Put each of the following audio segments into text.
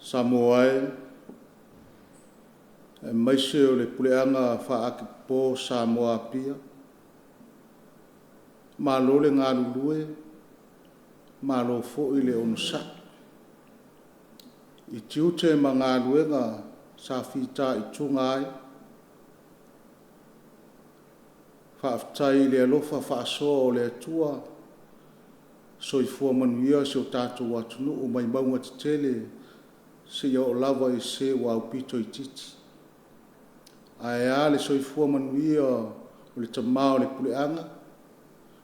Samoa e, aemaise o le puleaga faa-Akopo o Samoa Apia, malo le galulue, malo foi le onosai i tiute ma galuega sa fitaituga ai. Faafetai i le alofa faasoa o le Atua, soifua manuia si o tatou atunuu mai mauga tetele seia oo lava i se ua aupito itiiti. Ae a le soifua manuia o le Tama o le Puleaga,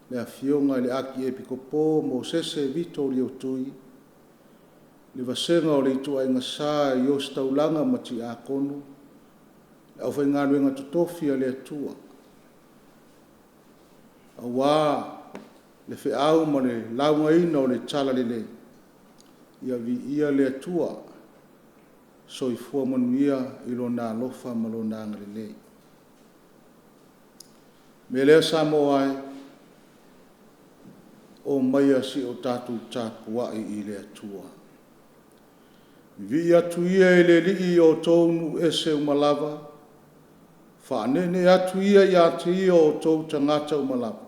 le Afioga i le Akiepikopo o Mosese Vito Gliotui, le vasega o le Ituaiga Sa i Ositaulaga ma Tiakono, le aufaigaluega totofi a le Atua, aua le feau ma le laugaina o le Talalelei. Ia viia le Atua, soifua manuia i Lona alofa ma Lona agalelei. O le mea lea Samoa e, omaia se i o tatou tapuai i le Atua. Vivii atu ia i le Alii o outou nuu ese uma lava, faaneenee atu ia ia te Ia o outou tagata uma lava,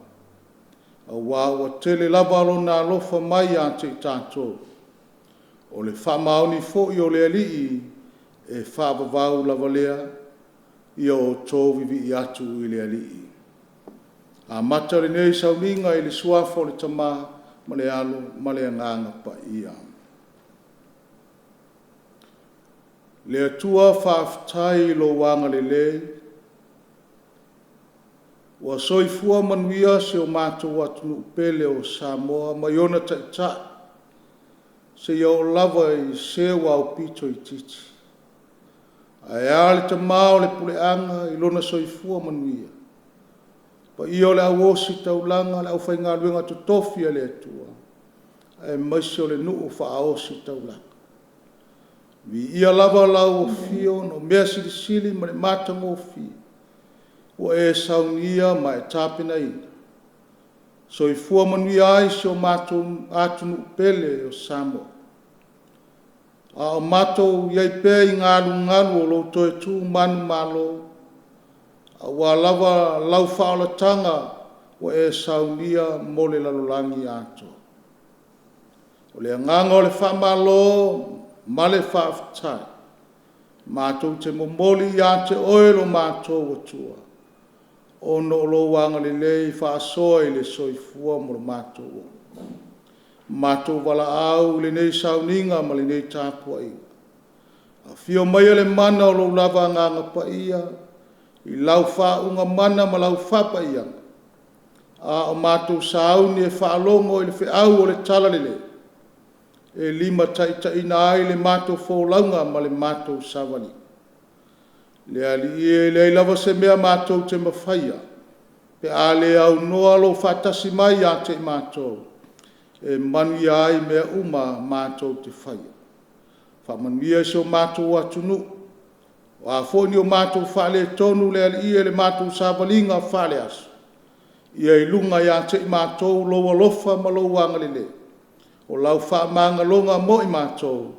aua ua tele lava Lona alofa mai ia te i tatou, o le faamaoni foi o le Alii e faavavau lava lea. Ia outou vivii atu i le Alii. Amata lenei sauniga i le suafa o le Tama ma le Alo ma le Agaga Paia. Le Atua faafetai i lou agalelei ua soifua manuia si o matou atunuu pele o Samoa mai ona taitai seia oo lava i se ua aupito itiiti. Ae a le Tama o le puleaga i lona soifua manuia, le paia o le au ositaulaga, le aufaigaluega totofi a le Atua, aemaise o le nuu faa-ositaulaga. Viia lava lau afio ona o mea silisili ma le matagofie ua e saunia ma e tapenaina, soifua manuia ai si o matou atunuu pele o Samoa. A o matou i ai pea i galugalu o lou toe tu manumalo, aua lava lau faaolataga ua e saunia mo le lalolagi atoa. O le agaga o le faamalo ma le faafetai, matou te momoli ia te Oe lo matou Atua, ona o lou agalelei faasoa i le soifua ma lo matou ola, matou valaau i lenei sauniga ma lenei tapuaiga. Afio maia le mana o lou lava Agaga Paia i lau faauuga mana ma lau faapaiaga, a o matou sauni e faalogo i le feau o le Talalelei, e limataitaiina ai le matou folauga ma le matou savaliga. Le Alii e, e leai lava se mea matou te mafaia pe a le aunoa lou faatasi mai ia te i matou, e manuia ai mea uma matou te faia. Faamanuia i si o matou atunuu. O a foi ni o matou faaletonu le Alii e i le matou savaliga faale-aso, ia i luga ia te i matou lou alofa ma lou agalelei, o lau faamagaloga mo i matou,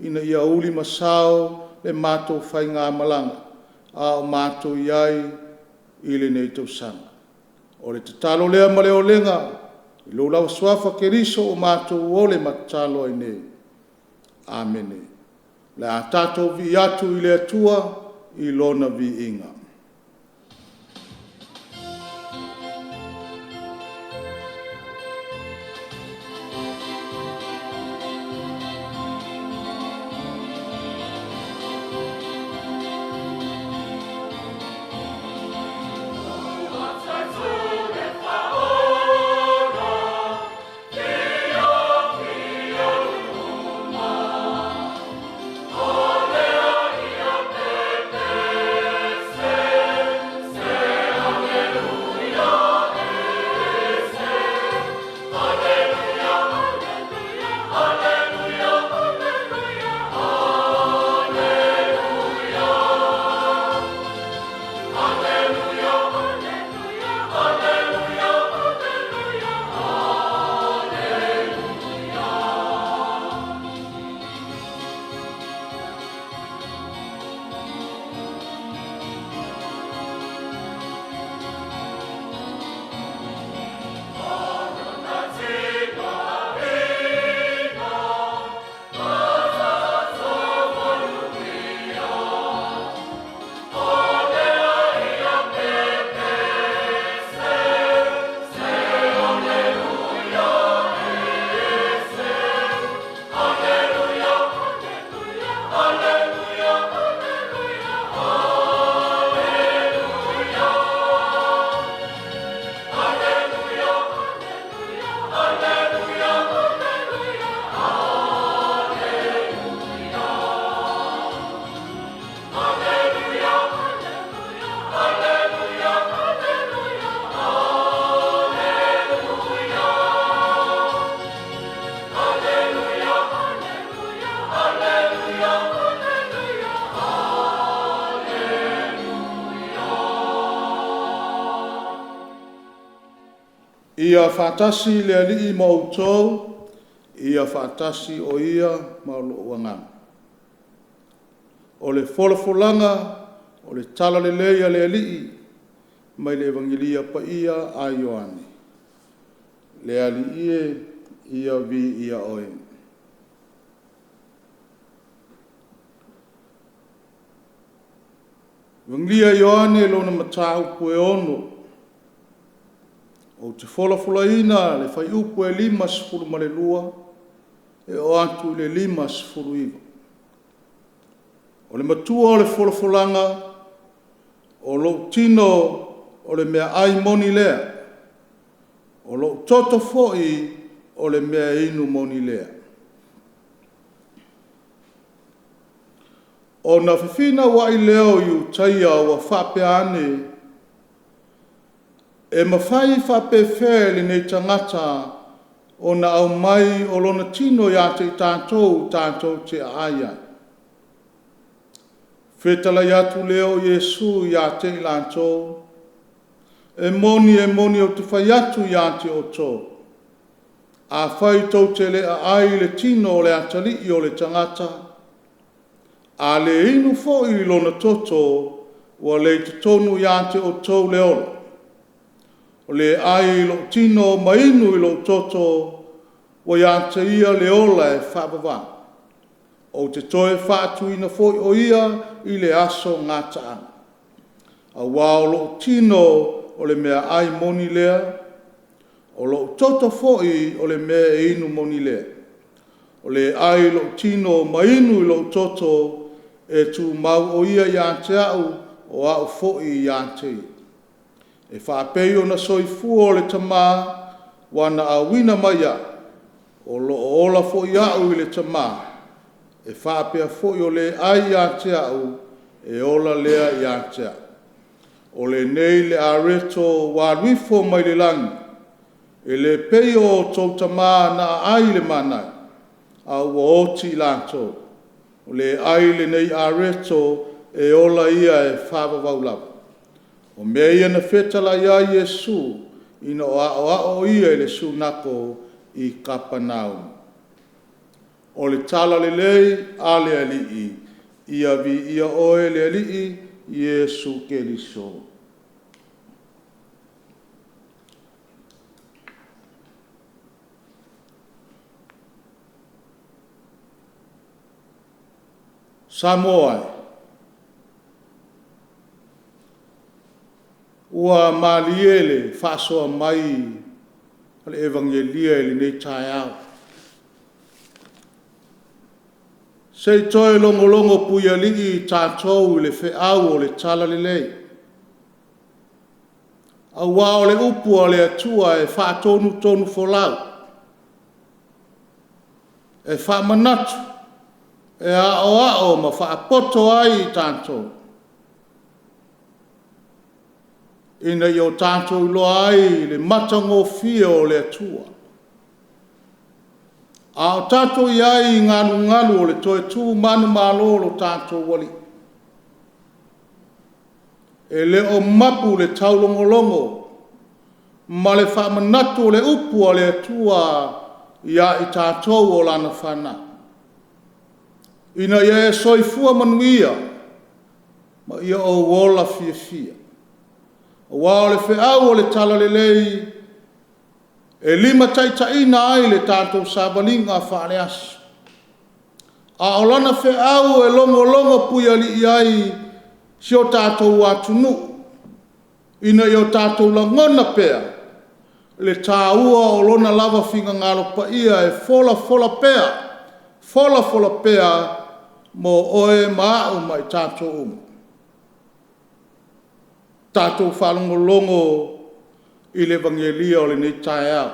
ina ia ulimasao le matou faigamalaga a o matou i ai i lenei tausaga. O le tatalo lea ma le olega i lou lava Suafa Keriso ua matou ole ma tatalo ai nei. Amene. O le a tatou vivii atu i le Atua i Lona viiga. Le Faaola fiafia uma, O le Ia faatasi le Alii ma outou. Ia faatasi o Ia ma lou agaga. O le folafolaga o le Talalelei a le Alii mai le Evagelia Paia a Ioane. Le Alii e, ia viia Oe. Evagelia e Ioane lona mataupu e 6, ou te folafolaina le fuaiupu e 52 e oo atu i le 59. O le matua o le folafolaga, o lou tino o le meaai moni lea, o lou toto foi o le meainu moni lea. Ona fefinauai lea o Iutaia ua faapea ane, e mafai faapefea e lenei tagata ona aumai o lona tino ia te i tatou tatou te aai ai? Fetalai atu lea o Iesu ia te i latou, E moni, e moni, ou te fai atu ia te outou, afai tou te le aai i le tino o le Atalii o le tagata, a le inu foi i lona toto, ua le i totonu ia te outou le ola. O le ai i lou tino ma inu i lou toto, ua ia te ia le ola e faavavau. Ou te toe faatuina foi o ia i le aso gataaga. Aua o lou tino o le meaai moni lea, o lou toto foi o le meainu moni lea. O le ai i lou tino ma inu i lou toto, e tumau o ia ia te au, o au foi ia te ia. E faapei ona soifua le Tama ua na auina mai au, o lo o ola foi au i le Tama, e faapea foi o le ai ia te au, e ola lea ia te au. O lenei le areto ua alu ifo mai le lagi, e le pei o outou tama na aai le mana, a ua oti i latou. O le ai i lenei areto e ola ia e faavavau lava. O mea ia na fetalai ai Iesu ina o aoao o Ia i le Sunako i Kapenaumu. O le Talalelei a le Alii. Ia viia oe le Alii Iesu Keriso. Samoa e, ua malie le faasoa mai a le Evagelia i lenei taeao. Se i toe logologo puialii tatou i le feau o le Talalelei, aua o le upu a le Atua e faatonutonufolau, e faamanatu, e aoao ma faapoto ai i tatou, ina ia o tatou iloa ai le matagofie o le Atua, a o tatou i ai i galugalu o le toe tu manumalo o lo tatou Alii. E le o mapu le taulogologo ma le faamanatu o le upu a le Atua ia i tatou o lana fanau, ina ia e soifua manuia ma ia ou ola fiafia. Aua o le feau o le Talalelei e limataitaiina ai le tatou savaliga faale-aso, a o lana feau e logologo puialii ai si o tatou atunuu, ina ia o tatou lagona pea le taua o Lona lava finagalo paia e folafola pea, folafola pea mo oe ma au ma i tatou uma. Tatou faalogologo i le Evagelia o lenei taeao.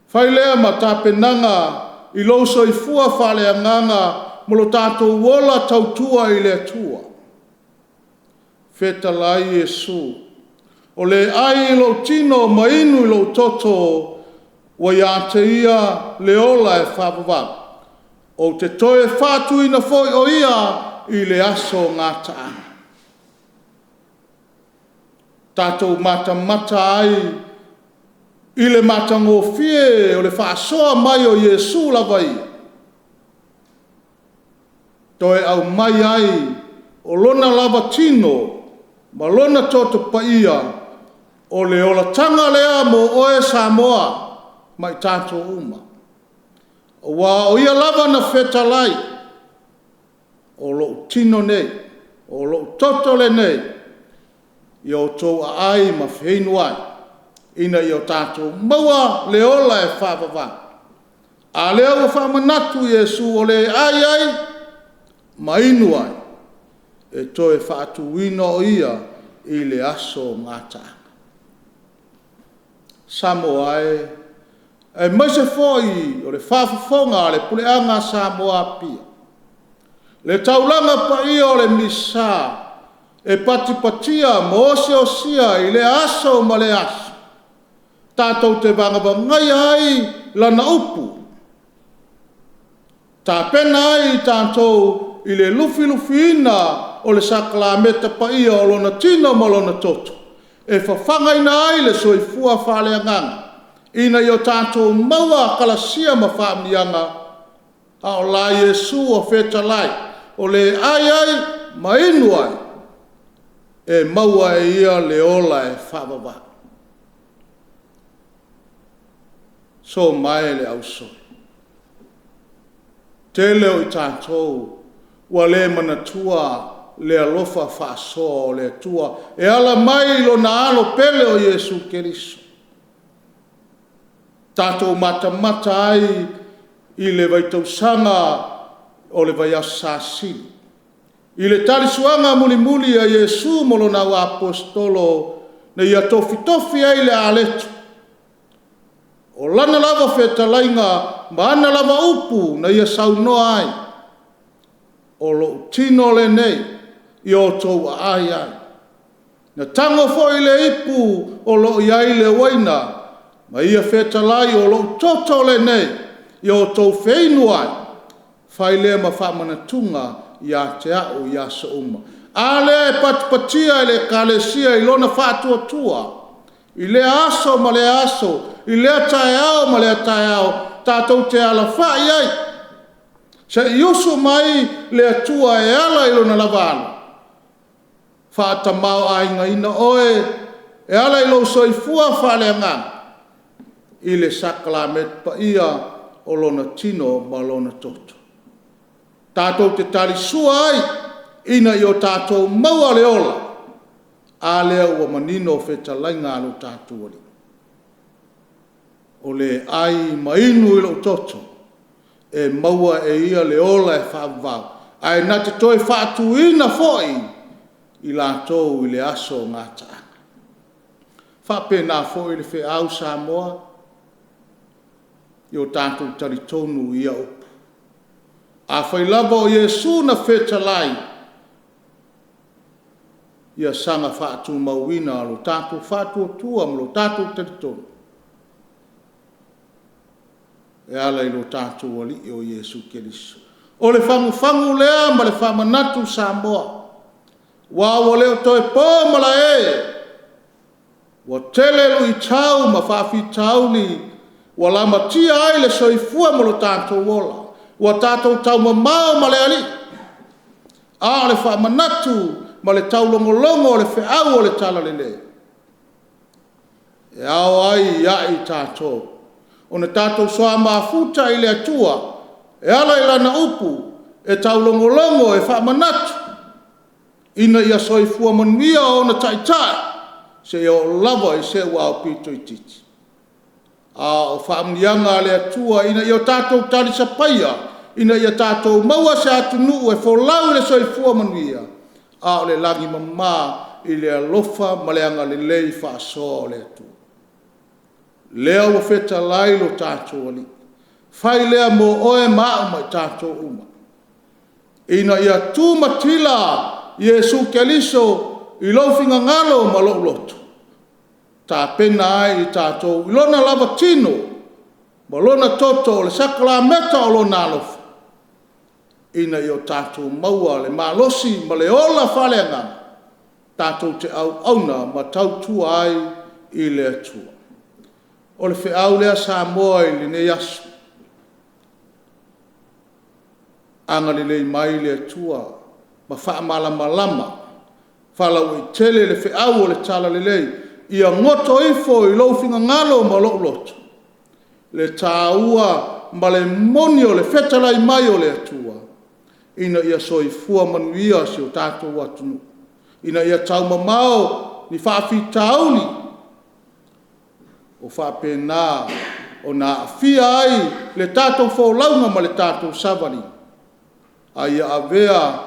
Fai lea ma tapenaga i lou soifua faaleagaga ma lo tatou ola tautua i le Atua. Fetalai Iesu, “O le ai i lou tino ma inu i lou toto, ua ia te ia le ola e faavavau. Ou te toe faatuina foi o ia i le aso gataaga.” Tatou matamata ai I le matagofie o le faasoa mai o Iesu lava ia, toe aumai ai o Lona lava tino ma Lona toto paia, o le olataga lea mo oe Samoa ma i tatou uma. Aua o Ia lava na fetalai, o lou tino lenei, o lou toto lenei, ia outou aai ma feinu ai, ina ia o tatou maua le ola e faavavau. A lea ua faamanatu Iesu, o le ai ai ma inu ai, e toe faatuina o Ia i le aso gataaga. Samoa e, aemaise foi o le faafofoga a le puleaga a Samoa Apia, le taulaga paia o le Misa e patipatia ma osiosia i lea aso ma lea aso, tatou te vagavagaia ai Lana upu, tapena ai i tatou i le lufilufiina o le sakalameta paia o Lona tino ma Lona toto, e fafagaina ai le soifua faaleagaga ina ia tatou maua kalasia ma faamanuiaga, a o la Iesu ua fetalai, o le ai ai ma inu ai, e maua e ia le ola e faavavau. So mae le ausoi, tele o i tatou ua le manatua le alofa faasoa o le Atua e ala mai i Lona Alo pele o Iesu Keriso. Tatou matamata ai i le vaitausaga o le vaiaso Sasili, i le talisuaga mulimuli a Iesu ma Lona auaposeitolo na ia tofitofi ai le aleto, o Lana lava fetalaiga ma ana lava upu na Ia saunoa ai, “O lou tino lenei ia outou aai ai.” Na tago foi le ipu o lo o i ai le uaina ma ia fetalai, “O lou toto lenei ia outou feinu ai, fai lea ma faamanatuga ia te au i aso uma.” A lea e patipatia e le Ekalesia i lona faatuatua i lea aso ma lea aso, i lea taeao ma lea taeao, tatou te alafai ai seia usu mai le Atua e ala i Lona lava Alo, faatamaoaigaina oe e ala i lou soifua faaleagaga i le sakalameta paia o Lona tino ma Lona toto. Tatou te talisua ai ina ia o tatou maua le ola. A lea ua manino fetalaiga a lo tatou Alii. O le ai ma inu i lou toto, e maua e ia le ola e faavavau, ae na te toe faatuina foi i latou i le aso gataaga. E faapena foi le feau Samoa, ia o tatou talitonu i ia upu. Afai lava o Iesu na fetalai, ia saga faatumauina lo tatou faatuatua ma lo tatou talitonuga e ala i lo tatou Alii o Iesu Keriso. O le fagufagu lea ma le faamanatu Samoa, aua ua le o toe po malae, ua tele luitau ma faafitauli ua lamatia ai le soifua ma lo tatou ola, ua tatou taumamao ma le Alii, a o le faamanatu ma le taulogologo o le feau o le Talalelei, e ao ai ia i tatou ona tatou soa mafuta i le Atua e ala i Lana upu e taulogologo e faamanatu, ina ia soifua manuia ona taitai seia oo lava i se ua aupito itiiti. A o faamanuiaga a le Atua ina ia tatou talisapaia, ina ia tatou maua se atunuu e folau i le soifua manuia, a o le lagi e mama i le alofa ma le agalelei faasoa o le Atua. Lea ua fetalai lo tatou Alii, fai lea mo oe ma au ma i tatou uma, ina ia tumatila Iesu Keriso i lou finagalo ma lou loto, tapena ai i tatou i Lona lava tino ma Lona toto o le sakalameta o Lona alofa, ina ia o tatou maua le malosi ma le ola faaleagaga tatou te auauna ma tautua ai i le Atua. O le feau lea Samoa i lenei aso, agalelei mai le Atua ma faamalamalama faalauaitele le feau o le Talalelei, ia goto ifo i lou finagalo ma lou loto le taua ma le moni o le fetalai mai o le Atua ina ia soifua manuia si o tatou atunuu, ina ia taumamao ni faafitauli ua faapena ona aafia ai le tatou folauga ma le tatou savaliga, a ia avea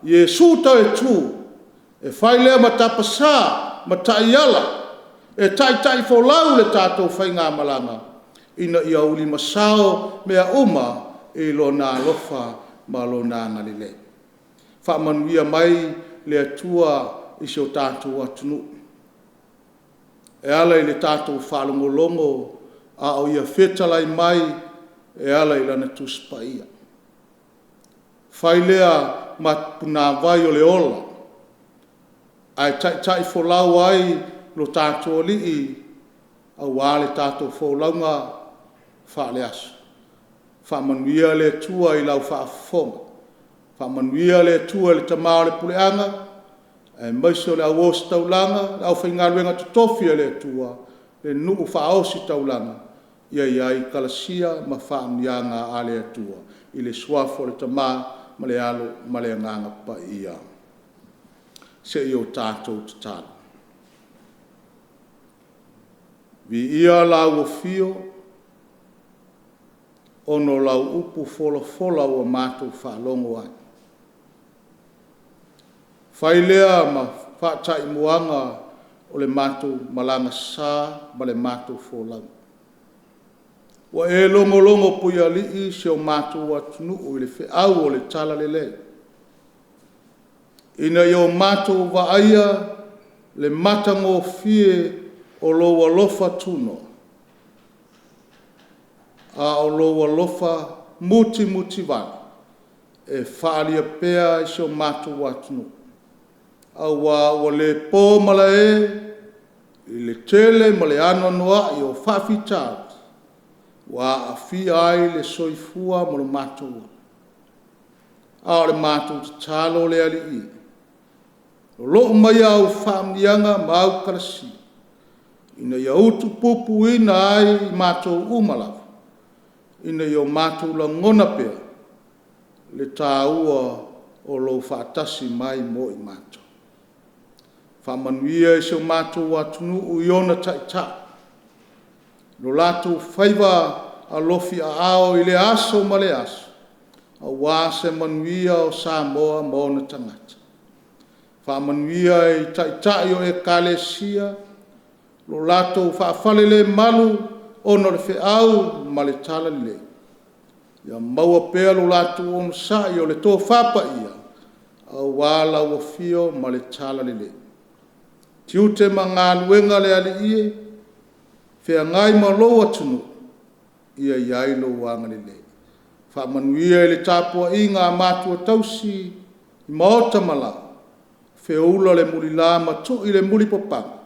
Iesu tauetu e fai lea ma tapasa ma taiala e taitaifolau le tatou faigamalaga ina ia ulimasao mea uma i Lona alofa ma Lona agalelei. Faamanuia mai le Atua i si o tatou atunuu e ala i le tatou faalogologo a o Ia fetalai mai e ala i Lana Tusi Paia. Fai lea ma punavai o le ola ae taitaifolau ai lo tatou Alii aua le tatou folauga faale-aso. Faamanuia le Atua i lau faafofoga. Faamanuia le Atua i le tama o le puleaga aemaise o le au ositaulaga, le aufaigaluega totofi a le Atua, le nuu faaositaulaga ia i ai kalasia ma faamanuiaga a le Atua. I le Suafa o le Tama ma le Alo ma le Agaga Paia. Se i o tatou tatalo. Viia lau Afio ona o lau upu folafola ua matou faalogo ai. Fai lea ma faataimuaga o le matou malaga sa ma le matou folauga. Ua e logologo puialii si o matou atunuu i le feau o le Talalelei, ina ia o matou vaaia le matagofie o lou alofa tunoa, a o lou alofa mutimutivale e faaalia pea i si o matou atunuu, aua ua le po malae i le tele ma le anoanoai o faafitauli ua aafia ai le soifua ma lo matou ola. A o le matou tatalo le Alii e, lolou maia au faamanuiaga ma au kalasia, ina ia utupupuina ai i matou uma lava, ina ia o matou lagona pea le taua o lou faatasi mai mo i matou. Faamanuia i si o matou atunuu i ona taitai, lo latou faiva alofiaao i lea aso ma lea aso, aua se manuia o Samoa ma ona tagata. Faamanuia i Taitai o Ekalesia, lo latou faafalelemalu ona o le feau ma le Talalelei, ia maua pea lo latou onosai o le tofa paia, aua lau afio ma le Talalelei. Tiute ma galuega le Alii e, feagai ma lou atunuu, ia i ai lou agalelei. Faamanuia i le tapuaiga a matua tausi i maota ma laoa, feula le mulila ma tui le mulipapaga,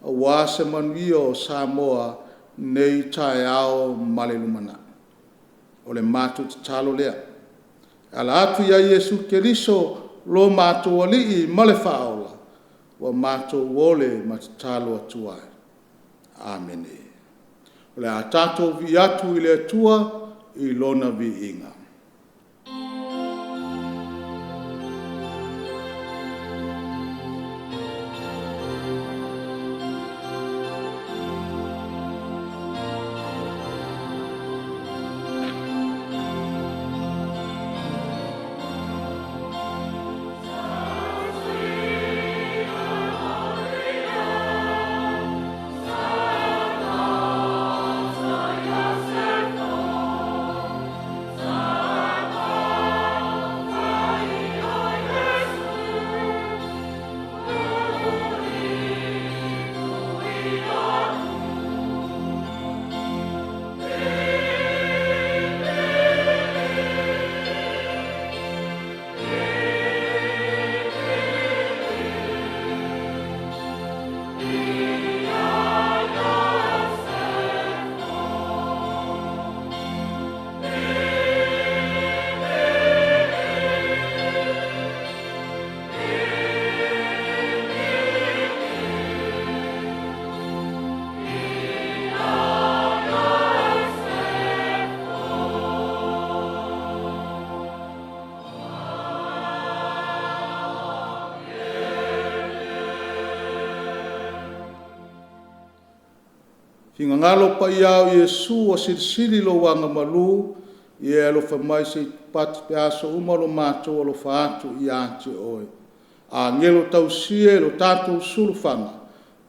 aua se manuia o Samoa nei, taeao ma le lumanai. O le matou tatalo lea, e ala atu ia Iesu Keriso lo matou Alii ma le Faaola, ua matou ole ma tatalo atu ai. Amene. O le a tatou vivii atu i le Atua i Lona viiga. Finagalo paia o Iesu ua silisili lou agamalu, ia e alofa mai se i pati aso uma lo matou alofa atu ia te oe. Agelo tausi e lo tatou sulufaga,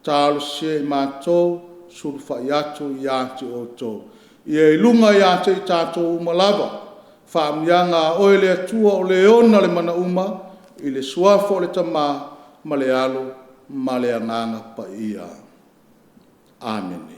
talosia e matou sulufai atu ia te outou. Ia i luga ia te i tatou uma lava faamanuiaga a oe le Atua o le ona le mana uma, i le Suafa o le Tama ma le Alo ma le Agaga Paia. Amene.